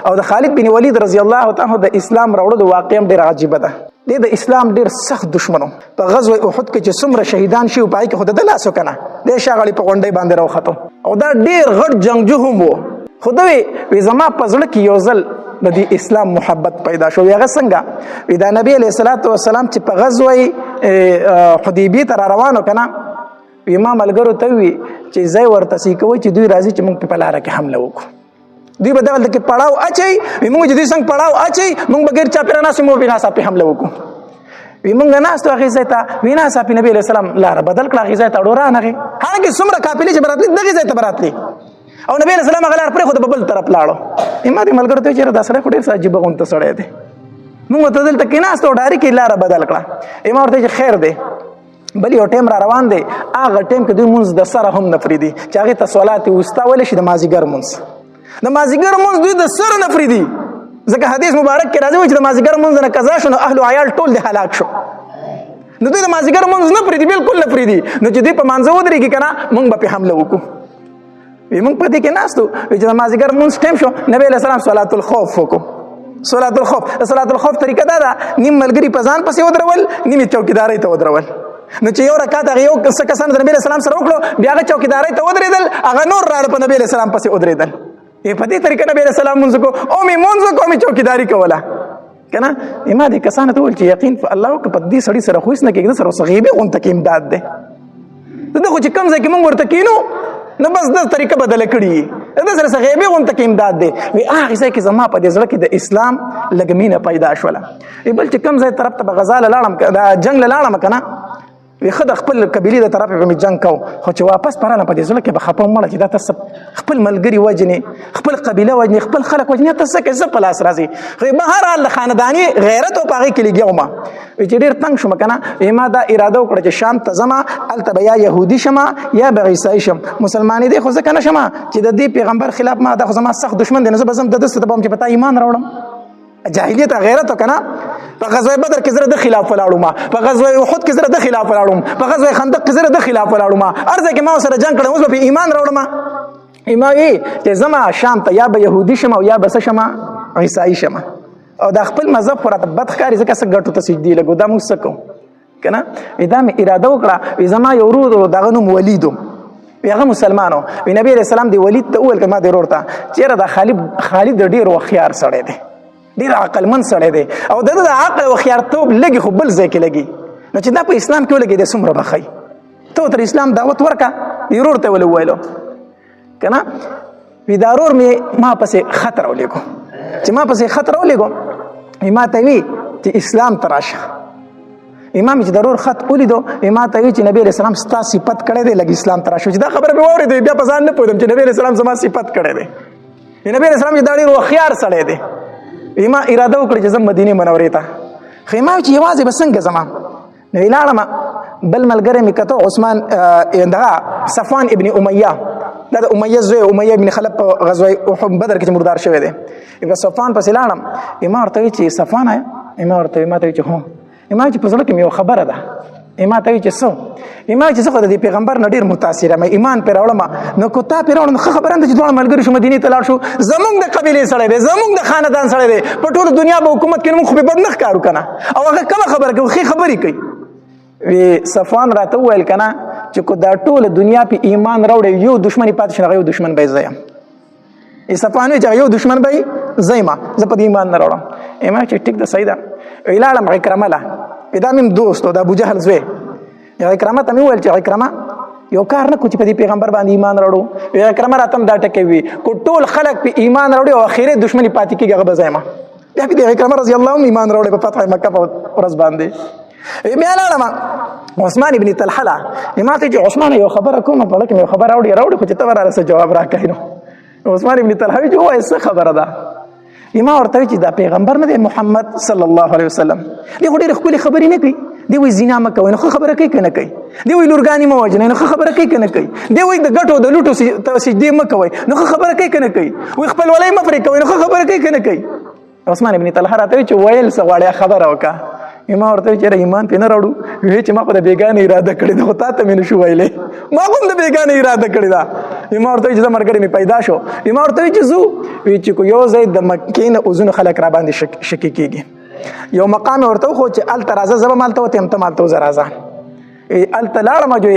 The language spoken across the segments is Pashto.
او د خالد بن ولید رضی الله تعالی عنہ د اسلام راوړلو واقعا ډېر عجیبه ده. دی د اسلام ډېر سخت دشمنو. په غزوه احد کې چې څومره شهیدان شي پای کې خود د لاسو کنه د شاغړی په غونډې باندې راوخته، او دا ډېر غټ جنگجو هم وو. خو دوی وی زما په زړه کې یو ځل د دې اسلام محبت پیدا شو. هغه څنګه؟ وی دا نبی علیہ الصلوۃ والسلام چې په غزوه حدیبیه ته روانو کنه، وی ما ملګرو ته وی چې ځای ورته سی کوي چې دوی راځي چې موږ په لاره کې حمله وکړو. دوی به دغلته کې پړاو اچي، وی موږ چې دوی څنګه پړاو اچي موږ بغیر چا پر ناس مو بنا صاحب حمله وکړو. وی موږ ناس ته هغه ځای ته وی ناس په نبی علیہ السلام لار بدل کړه، هغه ځای ته ډورا نه غي، حالانکه څومره قافلې چې براتلی دغه ځای ته براتلی، او نبی علیہ السلام هغه لار پرې خو د بل طرف لاړو. ما دې ملګرو ته چې دا سړی خو ډېر عجیب غونته سړی دی، موږ ته دلته کې ناس ته ډاري کې لار بدل کړه. ما ورته چې خیر دی، بل یو ټیم را روان دی، هغه ټیم کې دوی مونږ د سره هم نه پریدي چې هغه ته صلات وستا ول شي. د مازیګر مونږ، د مازیګر مونږ دوی د سره نه پریدي، ځکه حدیث مبارک کې راځي چې د مازیګر مونږ نه قضا شو نو اهل عیال ټول د هلاک شو. نو دوی د مازیګر مونږ نه پریدي، بالکل نه پریدي. نو چې دوی په مانځه ودرېږي کنه مونږ به په حمله وکړو. وی مونږ په دې کې ناستو، وی چې د مازیګر مونږ ټیم شو، نبی علیہ السلام صلات الخوف وکړو. صلات الخوف، د صلات الخوف طریقه دا ده، نیم ملګری په ځان پسې ودرول، نیم چوکیدارۍ ته ودرول. نو چې یو رکعت هغه یو څه کسان د نبی علیہ السلام سره وکړو، بیا هغه چوکیدارۍ ته ودرېدل، هغه نور راړه په نبی علیہ السلام پسې ودرېدل. په دې طریقه نبی علیہ السلام مونږ کو او می مونږ کو می چوکیداری کوله کنه. ما دې کسانو ته وویل چې یقین په الله وکړه، په دې سړي سره خو هېڅ نه کېږي، سره اوس غیبي غونته کې امداد دی. دغه خو چې کوم ځای کې مونږ ورته کینو نو بس د طریقه بدله کړي، د سره څه غیبي غونته کې امداد دی. وی هغه ځای کې زما په دې زړه کې د اسلام لږ مینه پیدا شوله. وی بل چې کوم ځای طرف ته به غزا له لاړم، دا جنګ له لاړم که نه، وی ښه د خپل قبیلې د طرفه به مې جنګ کو، خو چې واپس په رالم په دې زړه کې به خفه وم چې دا ته خپل ملګري وژنې، خپل قبیله وژنې، خپل خلک وژنې، ته څه کوې، څه په لاس راځي. خو بهرحال د خانداني غیرت او په هغې کې لګیا وم. وی چې ډېر تنګ شوم که نه، وی ما دا اراده وکړه چې شام ته ځم، هلته به یا یهودي شم یا به عیسایي شم. مسلمانې دی خو ځکه نه شم چې د دې پیغمبر خلاف ما دا خو زما سخت دښمن دی، نو زه به ځم د ده څه ته به وم چې په تا ایمان راوړم. جاهلیت غیرت کنه. په غزوه بدر کې زره د خلاف ولاړم، په غزوه احد کې زره د خلاف ولاړم، په غزوه خندق کې زره د خلاف ولاړم، ارزه کې ما سره جنگ کړم، اوس به ایمان راوړم. ایمان وی چې زما شام ته یا به يهودي شم او یا به څه شم، عیسائی شم، او دا خپل مذهب خو راته بد ښکاري ځکه څه ګټو ته سجدې لګو، دا موږ څه کوو که نه. دا مې اراده وکړه. وی زما یو ورور و، د هغه نوم ولید و، وی هغه مسلمان و. وی نبی علیه السلام د ولید ته وویل که ما د ورور ته چېرې دا خالد ډېر هوښیار سړی دی، ډېر عقلمن سړی دی، او د ده د عقل او هوښیارتوب لږې خو بل ځای کې لګي، نو چې دا په اسلام کې ولګي دی څومره به ښه وي، ته تر اسلام دعوت ورکړه. دې ورور ته ولې وویلو که نه. وی دا ورور مې ما پسې خط راولېږو، چې ما پسې خط راولېږو، وی ما ته وی چې اسلام ته راشه. امام چې ضرور خط ولیدو، ما ته وی چې نبی علیہ السلام ستا صفت کړی دی، لږ اسلام ته راشه. چې دا خبره مې واورېده بیا په ځان نه پوهېدم چې نبی علیہ السلام زما صفت کړی دی. نبی علیہ السلام چې دا ډېر هوښیار سړی دی. ما اراده وکړه چې زه مدینې منورې ته، خو ما چې یوازې به څنګه ځم، نو لاړم. بل ملګری مې کتو، عثمان دغه صفوان ابن امیه، دا د امیه زوی، امیه ابن خلف په غزوه احد بدر کې چې مردار شوی دی. په صفوان پسې لاړم، ما ورته وویل چې صفوان آیا؟ ما ورته وویل، ما ته وویل چې هو. ما چې په زړه کې مې یو خبره ده. ما ته وویل چې څه؟ ما چې زه خو د دې پیغمبر نه ډېر متاثر یم، ایمان پرې راوړم، نو که تا پرې راوړم ښه خبره ده چې دواړه ملګري شو مدینې ته لاړ شو، زمونږ د قبیلې سړی دی، زمونږ د خاندان سړی دی، په ټوله دنیا به حکومت کوي، موږ خو پرې بد نه ښکارو که نه، او هغه کومه خبره کوي، ښې خبرې کوي. وی صفوان راته وویل که نه چې که دا ټوله دنیا پې ایمان راوړی یو دښمن یې پاتې شي، هغه یو دښمن به یې زه یم. صفوان وی چې یو دښمن به یې زه یم، زه په دې ایمان نه راوړم. ما چې ټیک ده صحیح ده. وی لاړم عکرمه له، وی دا مې دوست و، د ابوجهل زوی. عکرمه ته مې وویل چې عکرمه یو کار نه کو چې په دې پیغمبر باندې ایمان راوړو. وی عکرمه راته هم دا ټکی وی کو ټول خلک په ایمان راوړي او اخري دښمني پاتې کېږي، هغه به زه یم. بیا په دې عکرمه رضی الله عنه ایمان راوړی په فتح مکه په ورځ باندې. بیا لاړم عثمان ابن طلحه له، ما ته چې عثمان یو خبره کوم، په لکه مې یو خبره راوړي راوړي، خو چې ته به راله څه جواب راکړې. نو عثمان ابن طلحه وی چې ووایه څه خبره ده. ما ورته وی چې دا پیغمبر نه دی محمد صلی الله علیه وسلم، دی خو ډېرې ښکلې خبرې نه کوي، دی وایي زنا مه کوئ، نو ښه خبره کوي که نه کوي، دی وایي لورګانې مه وژنئ، نو ښه خبره کوي که نه کوي، دی وایي د ګټو د لوټو سجدې مه کوئ، نو ښه خبره کوي که نه کوي، وایي خپل ولۍ مه پرې کوئ، نو ښه خبره کوي که نه کوي. عثمان ابن طلحه راته وی چې ویل څه غواړې خبره وکړه. ما ورته چې ایمان پې نه راوړو. وی چې ما خو د بیګانې اراده کړې ده، خو تا ته مې نشو ویلی، ما خو هم د بیګانې اراده کړې ده. ما ورته چې زه ملګری مې پیدا شو. ما ورته چې ځو، وی چې کو یو ځای د مکې نه اوزونو خلک را باندې شکي کېږي. یو مقام ورته وښود چې هلته راځه، زه به هم هلته وتیم، ته هم هلته وځه راځه. هلته لاړم، جو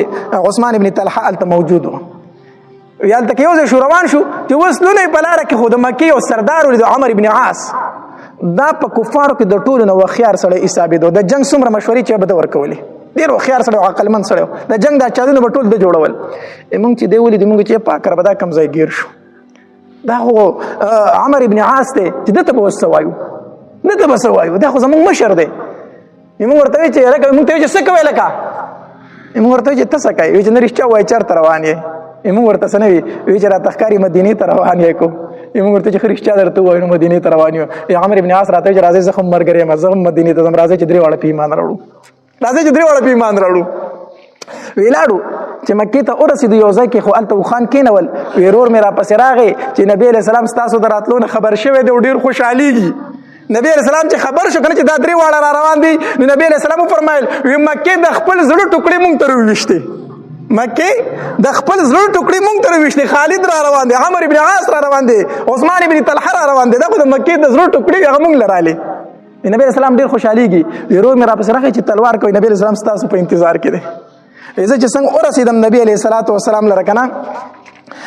عثمان ابن طلحه هلته موجود و. هلته کې یو ځای شو، روان شو چې اوس لونه په لاره کې خو د مکې یو سردار ولید، عمر ابن عاص. دا په کفارو کې د ټولو نه هوښیار سړی حسابېدو. د جنګ څومره مشورې چې به ده ورکولې، ډېر هوښیار سړی و، عقلمند سړی و. د جنګ دا چالونه به ټول ده جوړول. موږ چې دی ولید، موږ چې پاک ربه دا کوم ځای ګیر شو، دا خو عمر ابن عاص دی چې ده ته به اوس څه وایو، ده ته به څه وایو، دا خو زموږ مشر دی. موږ ورته ویل چې لکه موږ ته ویل چې څه کوې، لکه موږ ورته ویل چې ته څه کوې؟ ویل چې نه رښتیا وایې، چېرته روان یې؟ موږ ورته څه نه وي، ویل چې راته ښکاري مدینې ته روان یې کو. موږ ورته چې ښه رښتیا درته ووایو نو مدینې ته روان یو. عمر ابن عاص راته ویل چې راځئ، زه هم ملګری یم، زه هم مدینې ته ځم، راځئ چې درې واړه په ایمان راوړو، راځئ چې درې واړه په ایمان راوړو. ویلاړو چې مکې ته ورسېدو، یو ځای کې خو هلته اوښان کېنول. ورور مې راپسې راغی چې نبي علیه السلام ستاسو د راتلو نه خبر شوی دی او ډېر خوشحالېږي. نبی علیه السلام چې خبر شو کنه چې دا درې واړه را روان دي، نو نبی علیه السلام وفرمایل وی مکې د خپل زړه ټوکړې مونږ ته راوویشتې، مکې د خپل زړه ټوکړې مونږ ته راوویشتې. خالد را روان دی، عمر ابن عاص را روان دی، عثمان ابن طلحه را روان دی، دا خو د مکې د زړه ټوکړې هغه مونږ له رالې. نبی علیه السلام ډېر خوشحالېږي. ورور مې راپسې راغی چې تلوار کوي، نبی علیه السلام ستاسو په انتظار کې دی. زه چې څنګه ورسېدم نبی علیه الصلاة والسلام لره که نه،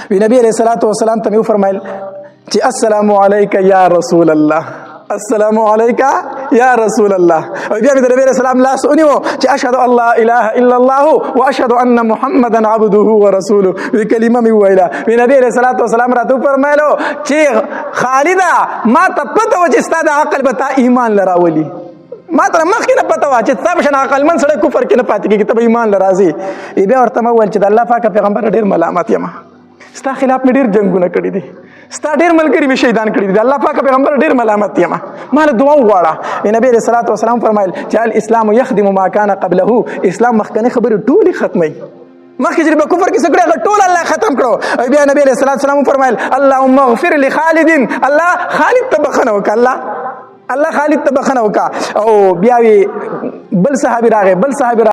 وی نبی علیه الصلاة والسلام ته مې وفرمایل چې السلام علیک یا رسول الله، السلام علیک یا رسول الله. او بیا مې د نبی علیه السلام لاس ونیو چې اشهد ان لا اله الا الله واشهد ان محمدا عبده ورسوله. وی کلمه مې وویله. وی نبی علیه الصلاة والسلام راته وفرمایلو چې خالده ما ته پته وه چې ستا د عقل به تا ایمان له راولي، ما ته مخکې نه پته وه چې ستا په شان عقلمند سړی کفر کې نه پاتې کېږي، ته به ایمان له راځې. بیا ورته ما وویل چې د الله پاک پیغمبر ډېر ملامت یم، ستا خلاف مې ډېر جنګونه کړي دي، ستا ډېر ملګري مې شهیدان کړي دي، د الله پاک پیغمبر ډېر ملامت یم، ما له دعا وغواړه. نبی علیه الصلاة والسلام فرمایل چې الاسلام یخدم ما کان قبله، اسلام مخکنۍ خبرې ټولې ختموي، مخکې چې په کفر کې څه کړي هغه ټول الله ختم کړو. او بیا نبی علیه الصلاة والسلام فرمایل اللهم اغفر لخالد، الله خالد ته بخښنه وکړه، الله خالد ته بخښنه وکړه. او بیا وی بل صحابي راغی، بل صحابي